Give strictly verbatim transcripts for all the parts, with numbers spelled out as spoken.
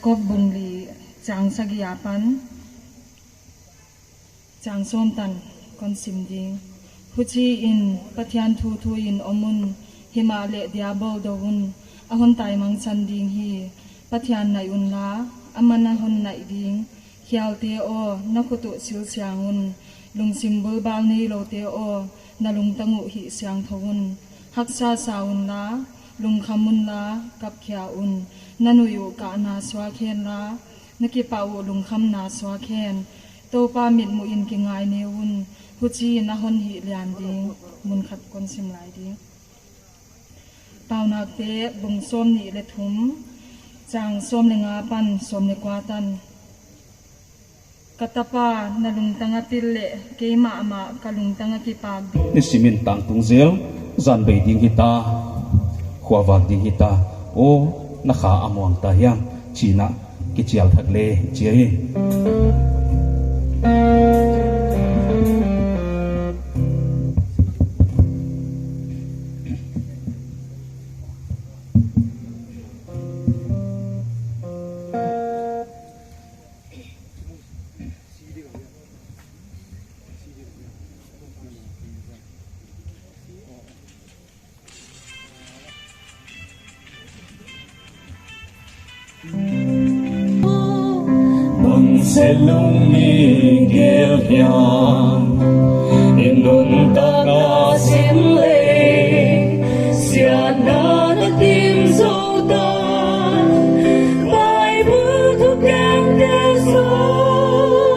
Jakob bung li chang sagih apan chang sawm tan kon sim ding. Huchiin Pathian thu thuin om un, himahleh Diabol dou un, a hon taimangsan ding hi. Pathian naih unla, aman a hon naih ding. Khialte aw, na khut uh silsiang un. Lungsim bulbal neiloute aw, na lungtang uh hihsiangthou un. Haksa sa unla, lungkham unla, kapkhia un. Na nuih uh kahna suak henla, na kipah uh lungkhamna suak hen. Toupa mitmuhin kingaineu un, huchiin a hon hihlian ding. Mun khat kon sim lai ding. Paunakte bung sawmnih leh thum, chang sawm leh nga apan sawm leh kua tan. Ka tapa, na lungtang a pil leh, keimah mah ka lungtang a kipak ding. Nisimin tangtung zel, zan bei ding hita, khuavak ding hita, aw, na kha a muang ta hiam, chiin a kichial thak leh, chi hi. Bangziak lungngilh hiam, i nuntak a sim leh, siatna na tim zou ta, Bible thugen te zaw,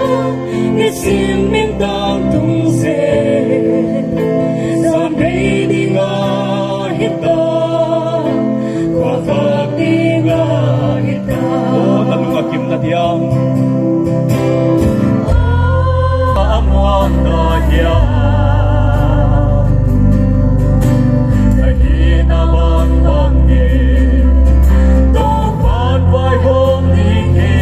nisimin tangtung zel, zan bei ding ahita, khuavak ding ahita. Aw, na lung a kim na diam. A muang na hiam. Na hihna bangbang ni. Toupa'n vaihawm ding hi.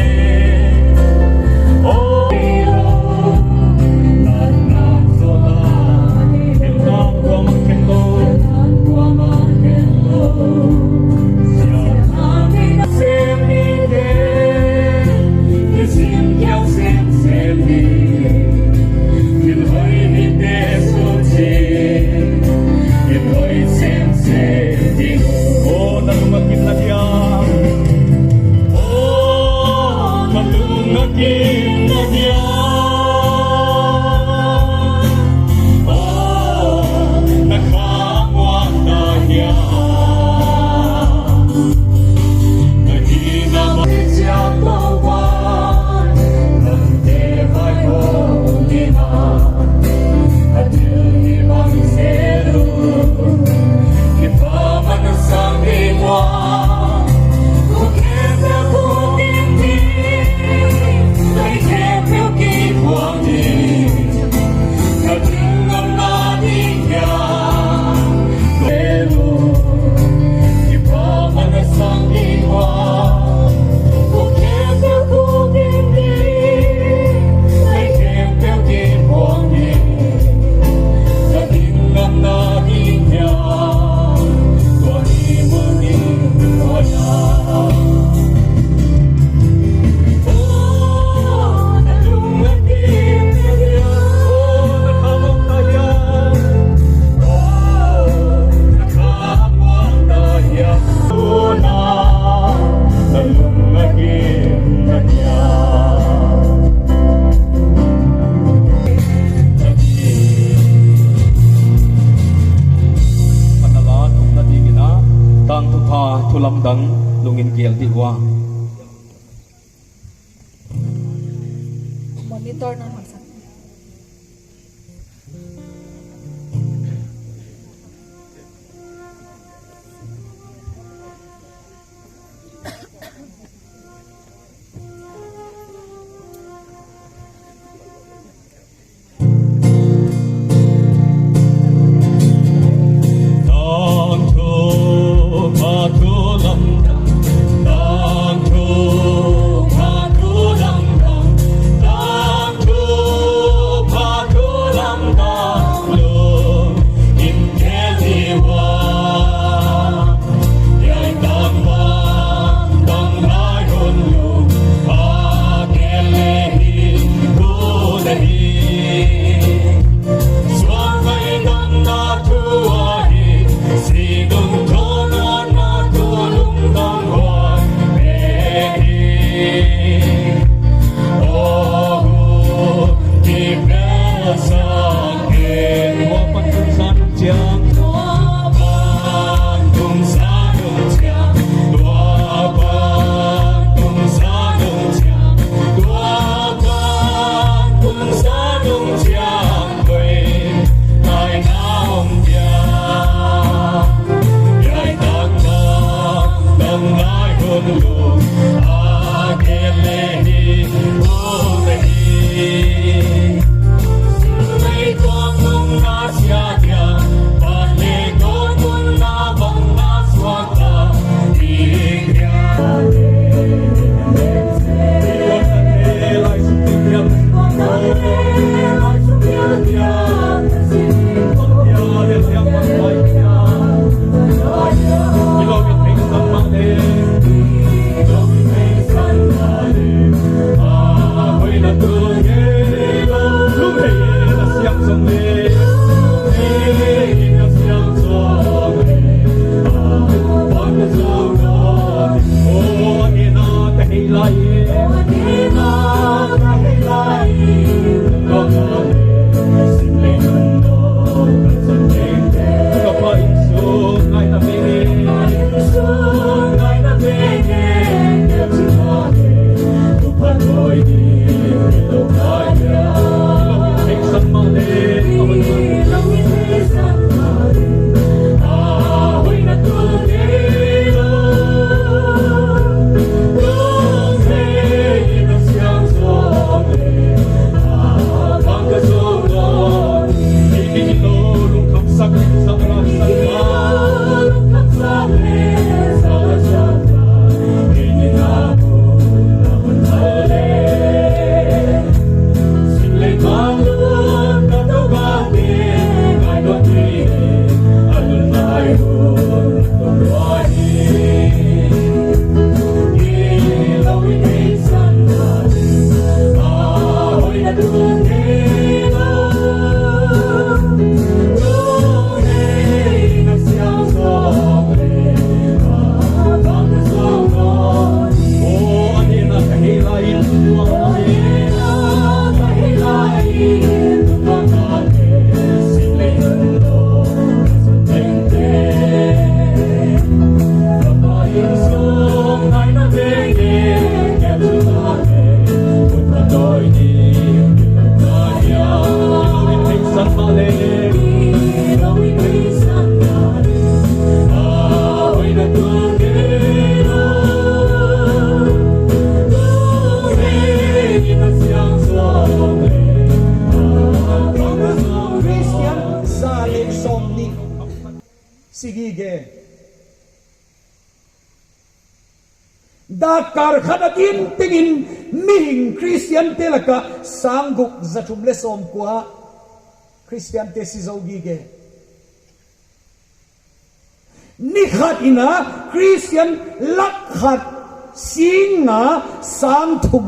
Tangthupha thu lamdang nungin gel di ua. Monitor na masa. Christian za leh sawmnih si gige. Dak kal khat a din tengin mihing Christian te laka sang guk za thum leh sawmkua Christian te si zou gige. Ni khat in a Christian lak khat sing nga sang thum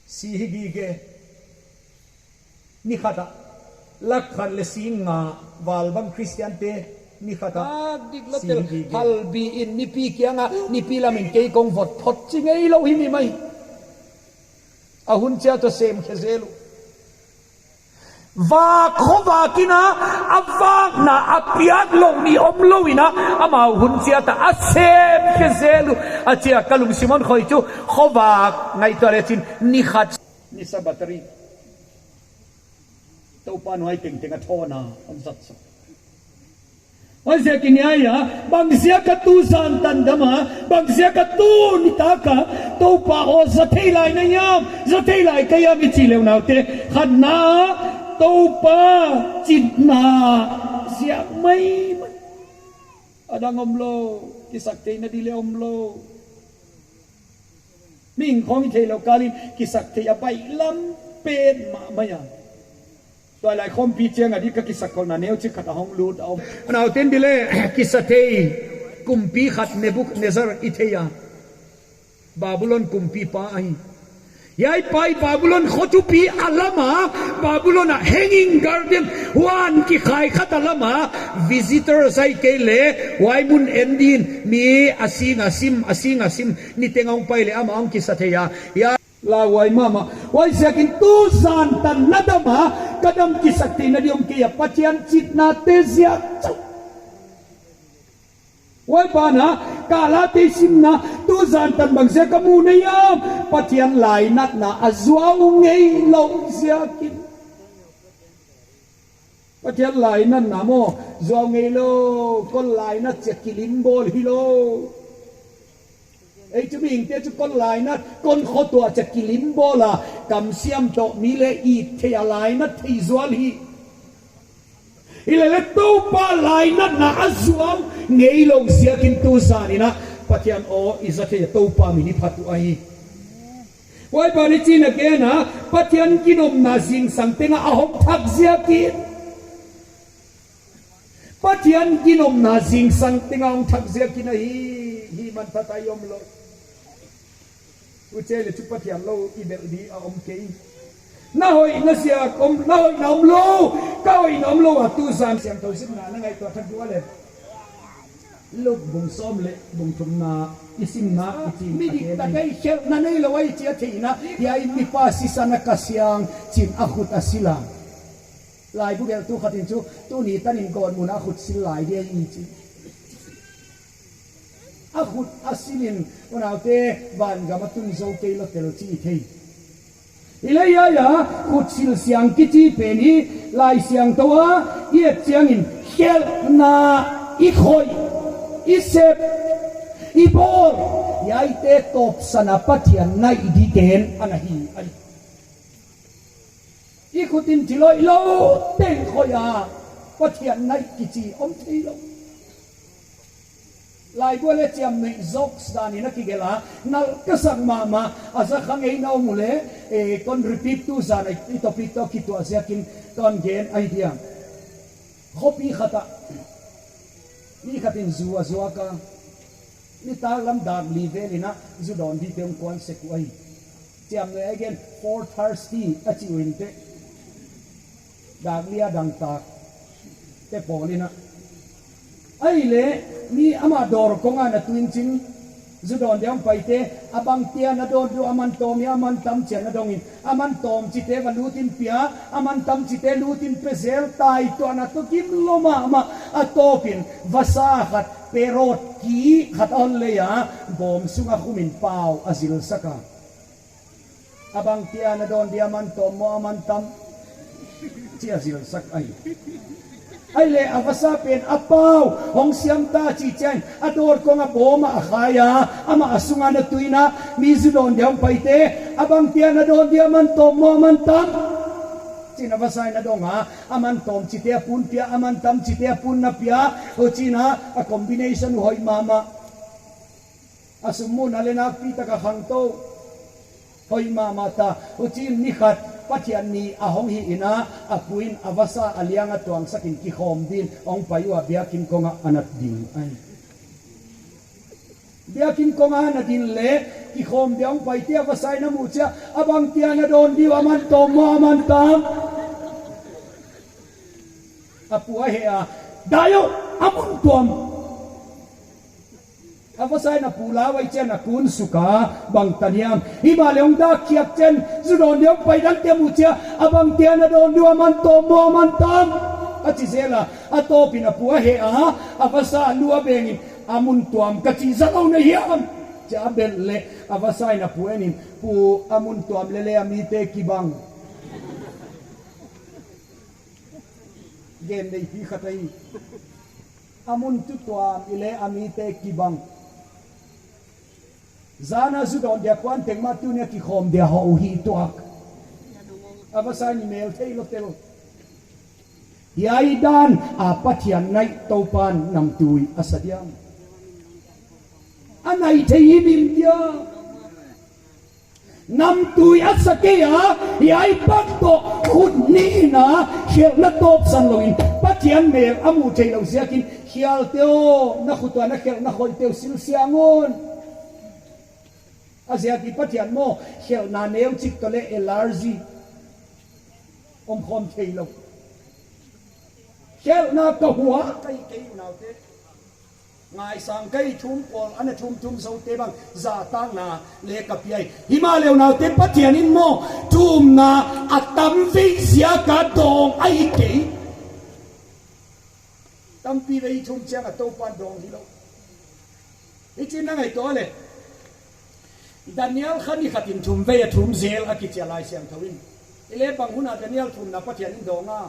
si hi gige. Ni khat a lak khat leh sing nga val bang Christian te ni khat a. Ah, dik la si tel hi gige. Halbi in nipi kianga, nipi lamin kei kong vot phot chi ngei lou hi mi mai. A hun chiat a sem khe zel uh. Vak khovak in a, a vakna a piak lou mi om lou in a, amau hun chiat a a sem khe zel uh. A chia ka lungsim hon khoi chu, khovak ngaihtuah le chin, ni khat, ni Sabbath ri. Toupa nuai tengteng a thona hon zat sawk. Huaiziakin hiai a, bangziak a tuzan tan dam a, bangziak a tuni tak a Toupa aw za thei lai na hiam, za thei lai ka hiam i chih leh unaute, khatna, Toupa chitna ziak maimai. A dang omlou, kisaktheihna di leh omlou. Mihing khong i theihlouh kalin kisaktheih a baihlam pen mahmah a. Tuailai khawmpi chiang a di ka kisakkholhna neuchik khat a hong lut a om. Anaute'n di leh kisathei kumpi khat Nebuchadnezzar i thei a. Babylon kumpipa ahi. Hiai pa i Babylon khothupi a lam a, Babylon a hanging garden, huan kikhai khat a lam a, visitor ahihkeileh huai mun en din mi a sing a sim, a sing a sim, niteng a hong pai leh amah hong kisathei a. Hiai lauhuai mahmah. Huaiziakin tuzan tan na dam a, ka dam kisaktheihna di om kei a, Pathian chitnate ziak chauh. Huai banah, ka late simna, tuzan tan bangziak a mu na hiam, Pathian lainatna a zuau ngeilou ziakin. Pathian lainatna maw, zuau ngeilou, kon lainat chia kilim bawl hilou. Ei chu mihingte chu kon lainat, kon khotuah chia kilim bawl a, kamsiam toh mi leh it thei a lainat thei zual hi. Hileleh Toupa lainatna a zuau ngeilou ziakin tuzan in a Pathian aw i za thei a, Toupa min i phat uh ahi. Huai banah i chih na kei a, Pathian ginomna zingsang teng a a hong thak ziakin. Pathian ginomna zingsang teng a hong thak ziakin ahi, hih man phatai omlou. Huchi leh chu Pathian lou i belh di a om kei. Na hoih na ziak om, na hoihna omlou, ka hoihna omlou a tuzan Siangthou simna na ngaihtuah thak di ua leh. Luke bung sawm leh bung thumna i simna i chih. Mi diktak a i khelhna neilou a i chi a theihna, hiai mipa sisan a ka siang chiin a khut a sil a. Laibu gelhtu khat in chu, tuni tanin gawtmun a khut sil lai dia i chi. A khut a sil in, unaute, vangam a tun zou kei lou tel chi i thei. Hileh hiai a khut silsiang kichi pen hi Laisiangthou a i et chiangin khelhna i khoih, i sep, i bawl, hiaite tawpsan a Pathian naih ding pen ana hi ahi. I khut in thil hoihlou teng khoih a Pathian naih kichi om theilou. Laibu ah leh chiamnuih zawk dan in a kigelh a, nalh ka sak mahmah a, za kha ngei na om uleh, eh, kon repeat tu zan a i topic toh kituak ziakin kon gen ahi dia. Khopi khat ah mi khat in zu a zuak a, nitaklam dak li vel in a zu dawn dingte hong kuan sek uh ahi. Chiamnuih a gen, four thirty a chi uh inteh. Dak li a dangtak te pawl in a. Ahihleh mi amah dawr kong a na tun chin, zu dawn dia hong paite, a bangte a na dawn diu a man tawm hia, a man tam chia na dong in, a man tawm chite va lut in pia, a man tam chite lut in pe zel, taituahna toh gim lou mahmah. A tawpin vasa khat, Perot ki khat a hon lei a, bawm sung a khum in pau a zilsak a. A bangte a na dawn dia, a man tawm maw a man tam, chi a zilsak ahi. Ahihleh a vasa pen a pau hong siam ta chih chiangin a dawr kong a bawm a khai a, amah a sung a na tun a, mi zu dawn dia hong paite, a bangte a na dawn dia, a man tawm maw a man tam, chi'n a vasa in a dong a, a man tawm chite a pun pia, a man tam chite a pun na pia, huchi'n a combination hoih mahmah. A sum muhna leh nakpi tak a khangtou, hoih mahmah ta. Huchiin ni khat Pathian ni a hong hi in a, a pu in a vasa a liang a tuangsak in kikhawm dingin hong pai ua, biakin kong ah a na din ahi. Biakin kong ah a na din leh kikhawm dia hong paite, a vasa in a muh chiah, a bangte a na dawn diu, a man tawm maw a man tam. A pu a heh a, dai o, a mun tuam. A vasa in a pu lau a i chian a kun suk a, bang ta hiam. Himahleh hong dak khiak chian, zu dawn dia hong pai dangte a muh chiah, a bangte a na dawn diu, a man tawm maw a man tam, a chi zel a. A tawpin a pu a heh a, a vasa a lu a beng in, a mun tuam ka chi zalou na hiam, chi a belh leh, a vasa in a pu en in, pu, a mun tuam lele a mite kibang. Gen nei pi khat ahi. A mun tuam i leh a mite kibang. Zan a zu dawn dia kuan teng mah tuni a kikhawm dia hoh uh hi tuak. A vasa in mel thei lou tel. Hiai dan a Pathian naih Toupan namtui a sa diam? A nai thei himhim dia. Namtui a sa kei a, hiai bang toh khut nih in a khelhna tawpsan lou in, Pathian mel a muh theilou ziakin, khialte aw, na khut uah na khelhna khoihte uh silsiang un. A ziak i Pathian maw, khelhna neuchik toh leh allergy om khawm theilou. Khelhna ka hua, ka hi kei unaute. Ngaisang kei, thum pawl ana thum thum zoute bang zahtakna leh ka pia hi. Himahleh unaute, Pathian in maw, thumna a tam vei ziak a dawng ahi kei. Tampi vei thum chiang a Toupan dawng hilou. Hichi'n na ngaihtuah leh, Daniel kha ni khat in thum vei a thum zel a kichi a Laisiangthou in. I leh bang hun a Daniel thumna Pathian in dawng a?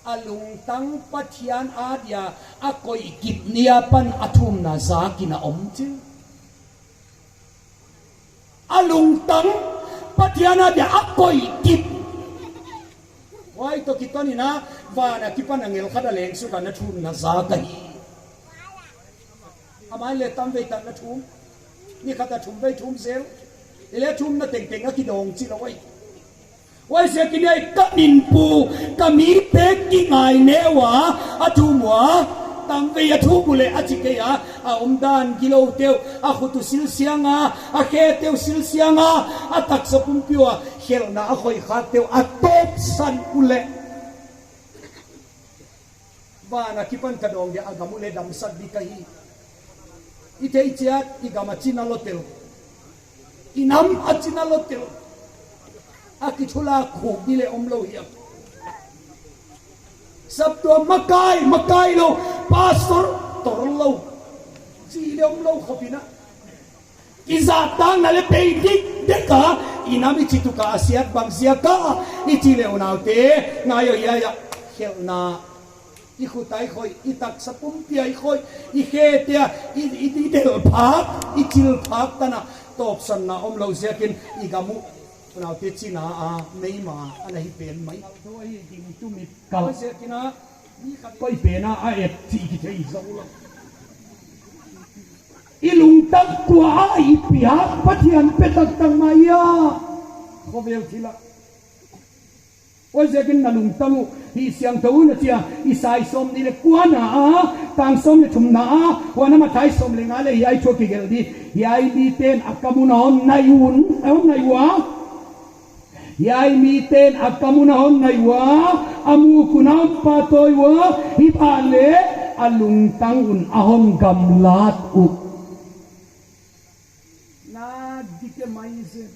A lungtang Pathian a dia a koih kip ni apan a thumna zak in a om chi. A lungtang Pathian a dia a koih kip. Huai toh kiton in a, van a kipan angel khat a leng suk a, na thumna zak ahi. A mai leh tam vei tak na thum. Ni khat a thum vei thum zel. I leh thumna tengteng a kidawng chi lou ahi. Huaiziakin hiai ka min pu, ka mite kingai neu a, a thum ua, tam vei a thum uleh a chi kei a, a omdan giloute uh, a khut uh silsiang a, a khete uh silsiang a, a taksa pumpi ua khelhna a khoih khakte uh a tawpsan uleh. Van a kipan ka dawng dia a gam uleh damsak di ka hi. I theih chiat i gam a china lou tel. I nam a china lou tel. A kithulak khuk di leh omlou hiam. Saptuam makai, makai lou. Pastor, tor lou. Chi leh omlou khop in a. Kizahtakna leh pei dikdek a, I nam i chituka a siat bang ziak a, i chi leh unaute, ngai o ia ia, khelhna. I khut a i khoih, i taksa pumpi a i khoih, i khe te a, i, i, i del phak, i chil phak tan a, tawpsanna omlou ziakin i gam uh. Unaute, china a, meima, ana hi pen mai. Tho ahi ding tu mit kal ziakin a, mi khat koi pen a, a et chih kithei zou lou. I lungtang kua a i piak, Pathian pe taktak mai a. Khovel thil a. Huaiziakin na lungtang uh hih siangthou un a chi a, Isai sawmnih leh kua na a, tang sawm leh thumna a, huan a Mathai sawm leh nga leh hiai thu kigelh di, hiai miten a kam un a hon nai un, a hon nai ua. Hiai miten a kam un a hon nai ua, a muk un a hon pahtawi ua, himahleh a lungtang un a hon gamlat uh. Na dike mai se.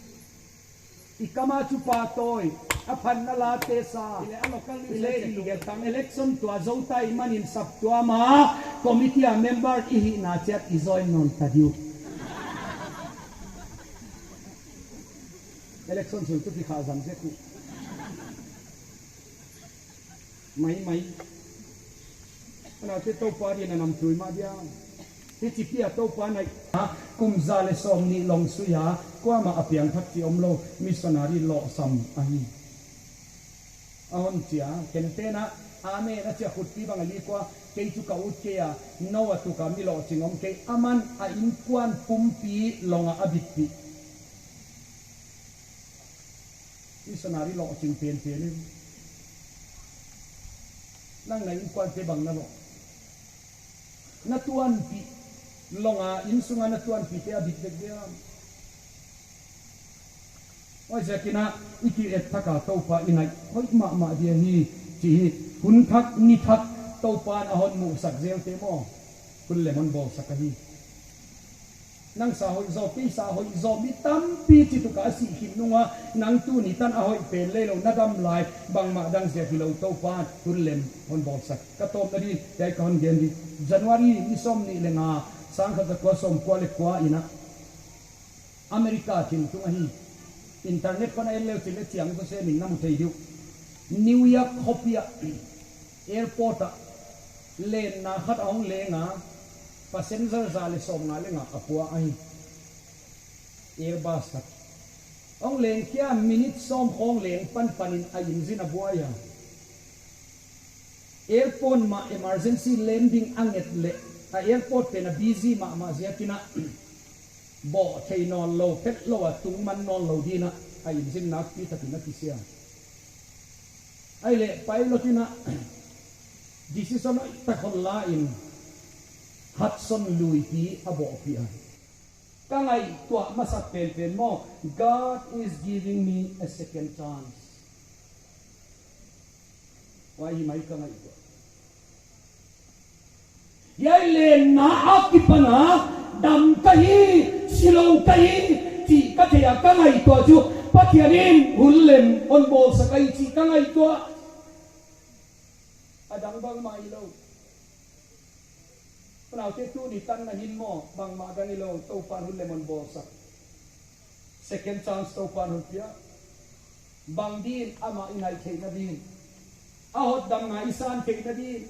I kam a chu pahtawi, a phatna late sa. I leh a local news i leh i gelh tang election tua zou ta i manin saptuam a committee a member i hihna chiat i join nawn ta di uh. Election sung tu kikhah zang zek uh. Mai mai. Ana te Toupa dia na nam tui mah dia. Hichi pia Toupa nai. Ha, kum za leh sawmnih long sui a, kuamah a piangthak chi omlou, missionary lohsam ahi. A hon chi a, ken te na, amen a chi a, khutpi bang a lik ua, kei chu ka ut kei a, nou a tuk a mi lohching om kei, aman a innkuan pumpi long a a bitpih. Missionary lohching penpen in. Nang na innkuante bang na loh. Na tuanpih long a, inn sung a na tuanpihte a bit vek dia. Huaiziakin a, i ki et thak a Toupa i nai hoih mahmah dia hi, chi hi, hun thak, ni thak, Toupa'n a hon musak zelte maw. Hun lem hon bawlsak ahi. Nang sa hoih zaw, kei sa hoih zaw, mi tampi chituka a sih khin nung a, nang tuni tan a hoih pen lei lou, na dam lai, bangmah dang ziak hilou Toupa'n, hun lem, hon bawlsak. Ka tawpna di, hiai ka hon gen di. January, ni sawmnih leh nga, sangkhat zakua sawmkua leh kua in a. America thil tung ahi. Internet khong a en leu chin leh chiang zaw se min na mu thei di uh. New York khopi a. Airport a, lenna khat a hong leng a, passenger za leh sawmnga leh nga a pua ahi. Airbus khat. Hong leng kia minute sawm hong leng panpan in a engine a buai a. Airport mah emergency landing a nget leh, a airport pen a busy mahmah ziakin a, bawh thei nawnlou, phet lou a tung man nawnlou di'n a, a engine nakpi takin a kisia. Ahihleh pilot in a, decision hoihtak hon la in, Hudson luipi a bawhpih a. Ka ngaihtuah masak penpen maw, God is giving me a second chance. Huai hi mai ka ngaihtuah. Hiai lenna akipan a, dam ka hi, silou ka hi, chih ka thei a ka ngaihtuah chu, Pathian in hun lem hon bawlsak ahi chih ka ngaihtuah. A dang bangmah hilou. Unaute, tuni tan na hin maw, bangmah dang hilou, Toupa'n hun lem hon bawlsak. Second chance Toupa'n hon pia. Bang din, amah i naih theihna din. A hotdamna i san theihna din.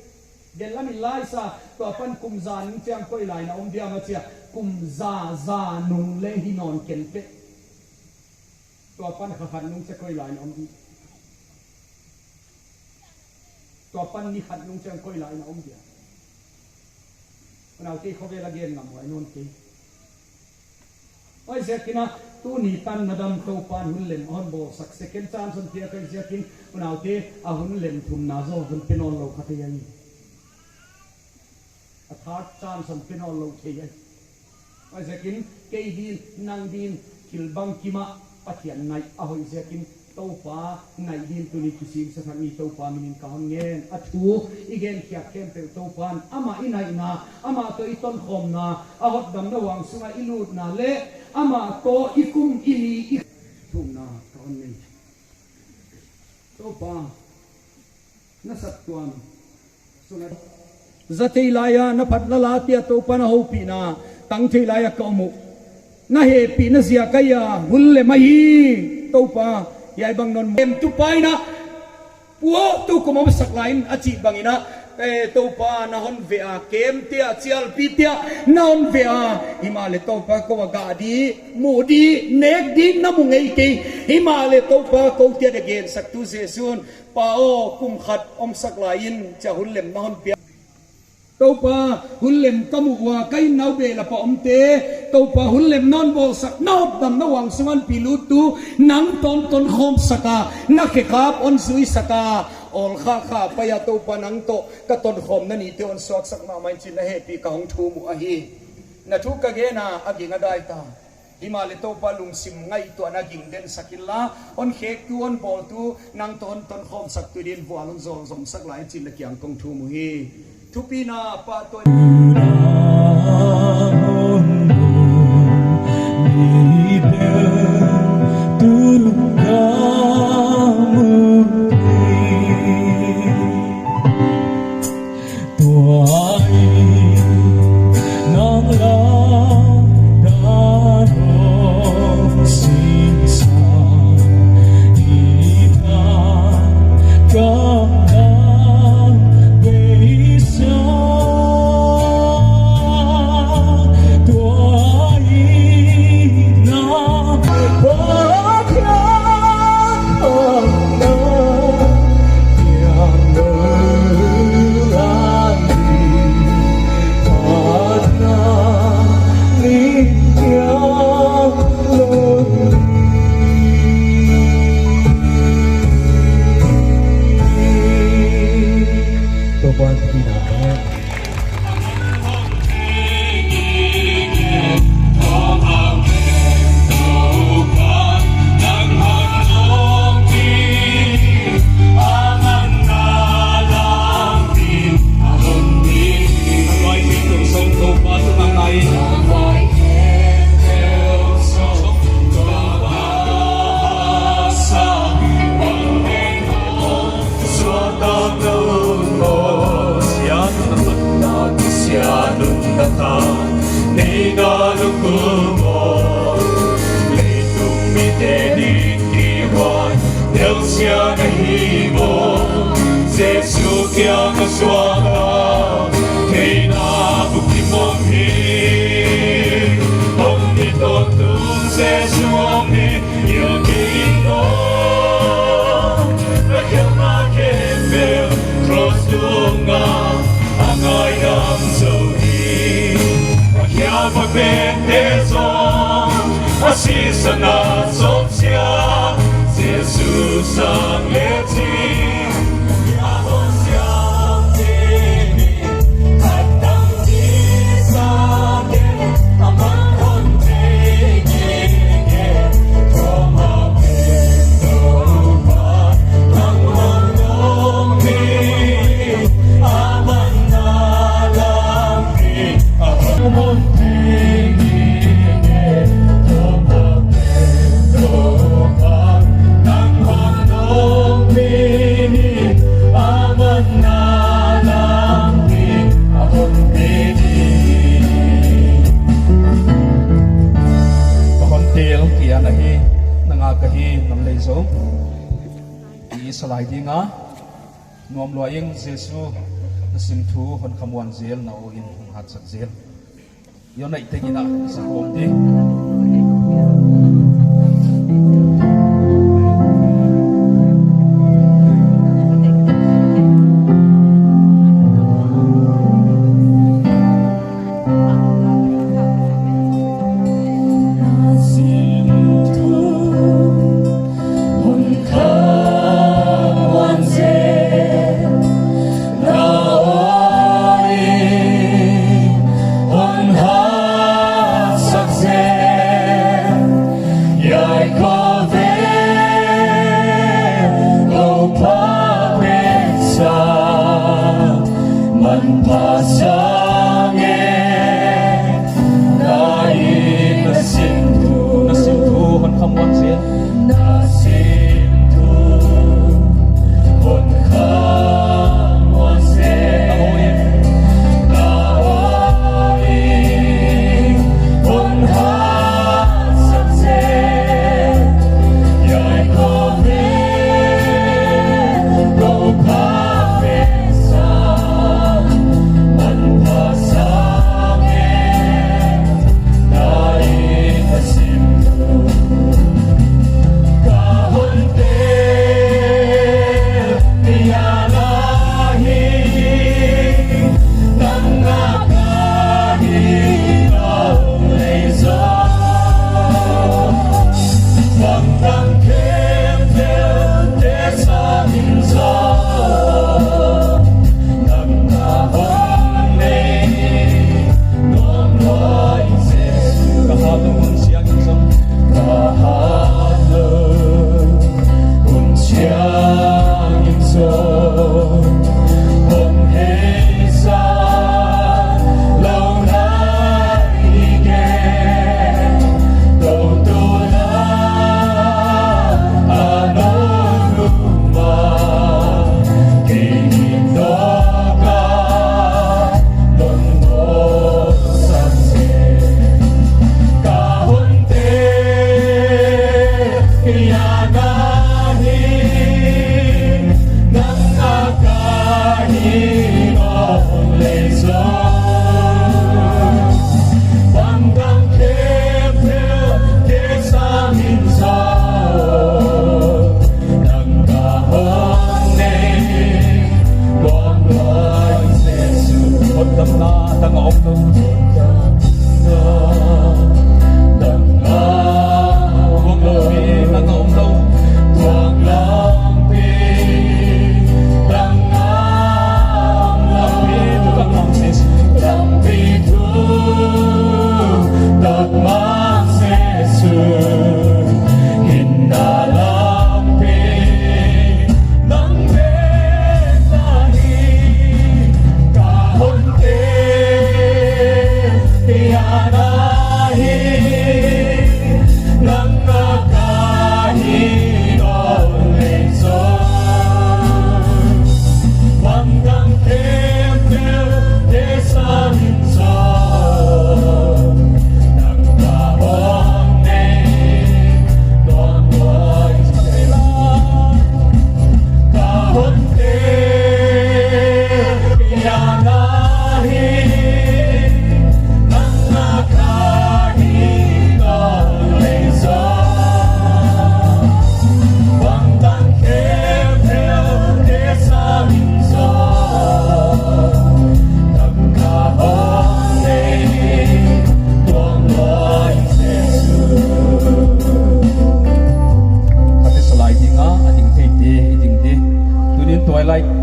Gelh lam in la i sa, tua pan kum za nung chiang koi lai na om dia maw chi a, kum za, za nung leng hi nawn ken pe. Tua pan kha khat nung chiang koi lai na om di. Tua pan ni khat nung chiang koi lai na om dia. Unaute, khovel a gen ngam huai nawn kei. Huaiziakin a, tuni tan na dam Toupa'n hun lem hon bawlsak, second chance hon piak ahi ziakin, unaute, a hun lem thumna zaw hon pe nawnlou kha thei ahi. A third chance hon pe nawnlou thei ahi. Huaiziakin, kei din, nang din, thil bangkim a Pathian naih a hoih ziakin, Toupa naih din tuni kisimsa thak ni Toupa minin ka hon ngen. A thu i gen khiak khempeuh Toupa'n, amah i naihna, amah toh i tonkhawmna, a hotdamna huang sunga i lutna leh, amah toh i kum i li i thumna ka hon nei. Toupa, na saptuam sunga za thei lai a, na phatna late a Toupa na houpihna tang thei lai a ka om uh. Na hehpihna ziak ahi a hun lem ahi. Toupa, hiai bang non lem tu paina. Pua tu kum omsak lai in a chih bang in a, eh, Toupa na hon veh a, kem te a, chialpi te a, na hon veh a. Himahleh Toupa kou a gah di, muh di, nek di na mu ngei kei. Himahleh Toupa kou te a na gensak tu Jesu'n, Pa aw, kum khat omsak lai in, chia hun lem na hon pia. Toupa, hun lem ka muh ua, ka inn a behlap a omte. Toupa, hun lem non bawlsak, na hotdamna uang sung a hon pi lut tu, nang toh hon tonkhawmsak a, na khe kap hon zuisak a, awlkha kha pai a Toupa nang toh ka tonkhawmna nite hon suaksak mahmah in chi'n na hehpih ka hong thum uh ahi. Na thu ka gen a, a ging a dai ta. Himahleh Toupa lungsim ngaihtuahna ging den sak inla, hon khek tu, hon bawl tu, nang toh hon tonkhawmsak tu din vual hon zawl zomsak lai in chi'n na kiang kong thum uhi. Thupina Pa toh Jesu kiang a suak a, theihna buk i mong hi. Hong ni toh tung Jesu hong hi. Ia kei in aw, na khialhna khempeuh cross tung a, a ngaidam zou hi. A khial va pente zong, a sisan a sawt sia, Jesu sang le ching. Ka hon tel kia na hi, na ngak ahi, nam lei zo. I salai ding a, nuam lua ing Jesu, na sin thu hon khamuan zel, na aw in hong hatsak zel. Yo nai te gina sa hong di. Manpha sang e, na in na sin thu, na sin thu hon khamuan zel. Na sin thu hon khamuan zel. Na aw in, na aw in hon kha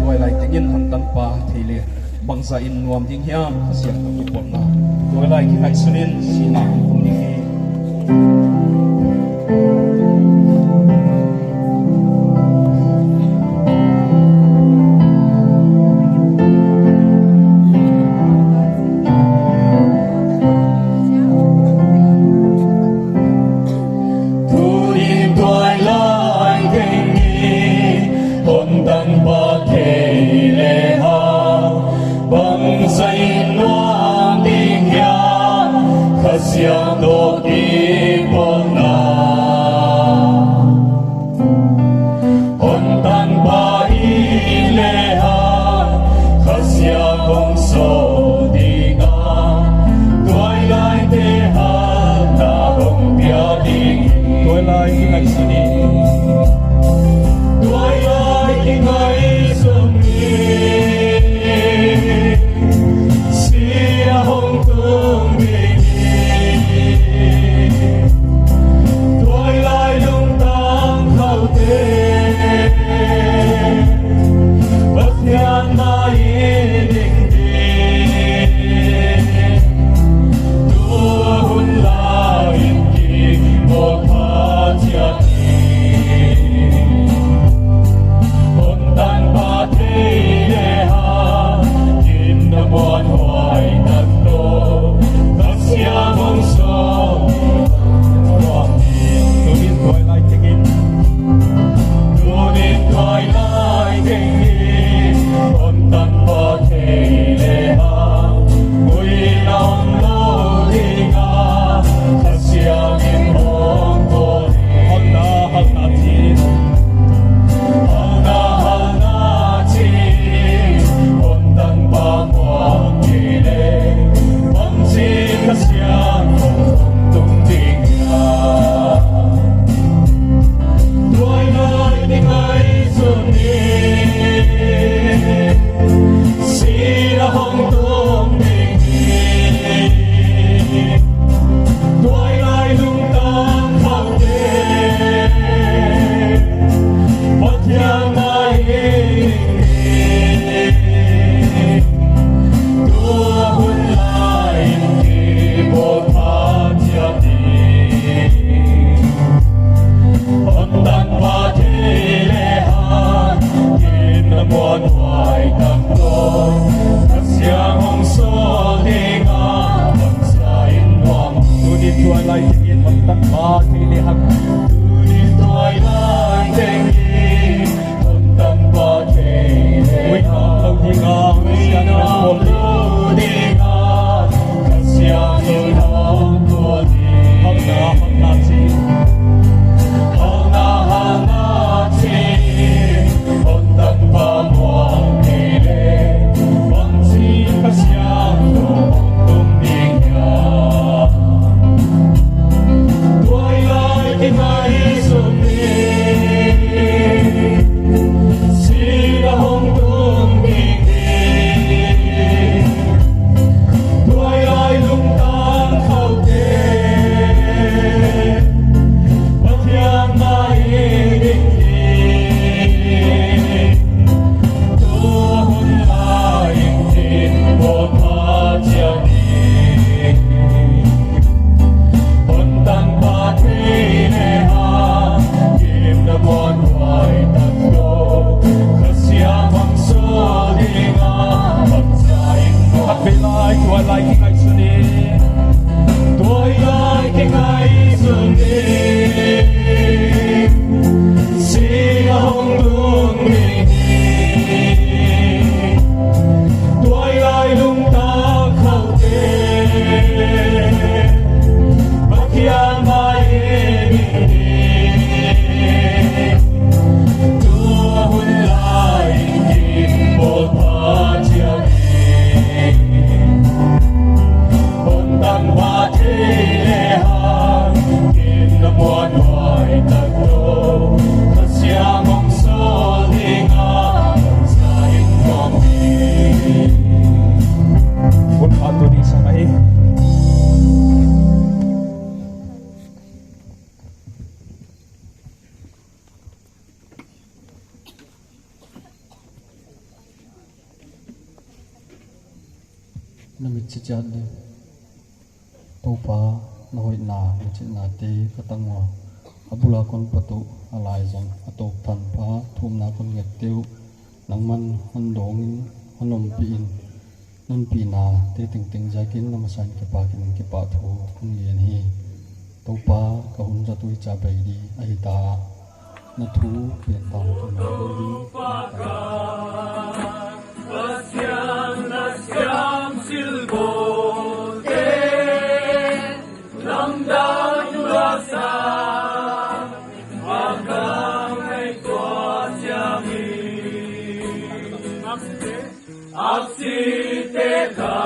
Tuailai tengin hon tanpa thei leh bangzah in nuam ding hiam, Kha Siangthou kipawlna. Tuailai kingaihsun in sihna hong tung ding hi. Tunin tuailai tengin hon tanpa thei lehang, bangzah in nuam ding hiam, Kha Siangthou kipawlna. Hon tanpa i lehang, Kha Siangthou hong sawl ding a, tuailaite halna hong pia ding. Tuailai kingaihsun in. Tuailai kingaihsun in. Sihna hong tung ding hi. Tuailai lungtang khaute, Pathian mai in ding ding. Tua hun lai in kibawl pha chiat in. Hon tanpa thei lehang, kin na muanhuai tak toh, Kha Siangthou hong sawl. Tunin tuailai tengin, tunin tuailai tengin, hon tanpa thei lehang, muina om lou ding a, Kha Siangthou in hon bawl ding. Halna, halna chi. Halna, halna chi. Hon tanpa muang kei leh, bangchi Kha Siangthou hong tung ding a. Tuailai kingaihsun in. Sihna hong tung ding hi. Tuailai lungtang khaute, Pathian mai in ding. Tua hun lai in kibawl pha chiat in. Hon tanpa thei lehang, kin na muanhuai tak toh, Kha Siangthou hong sawl ding a, bangzah in nuam. Tunin tuailai tengin hon tanpa thei lehang. Tunin tuailai tengin hon tanpa thei lehang, muina om lou ding a, Kha Siangthou hong bawl ding. Halna, halna chi. Halna, halna chi. Hon tanpa muang kei Na mit chiat chiat ding. Toupa, na hoihna, na chihna te ka tang ua. A bul a kon pat uh, a lai zong a tawp than pha, thumna kon nget te uh. Nangman hon dawng in, hon ompih in, na ompihna te tengteng ziakin na masa in kipak in kipahthu kon ngen hi. Toupa, ka hun zat uh i cha bei di ahi ta. Na thu pen tang ka ngai di. Pasian na siam silbawl te, lamdang lasa, a ka ngaihtuah chiang hi. Aksi te kha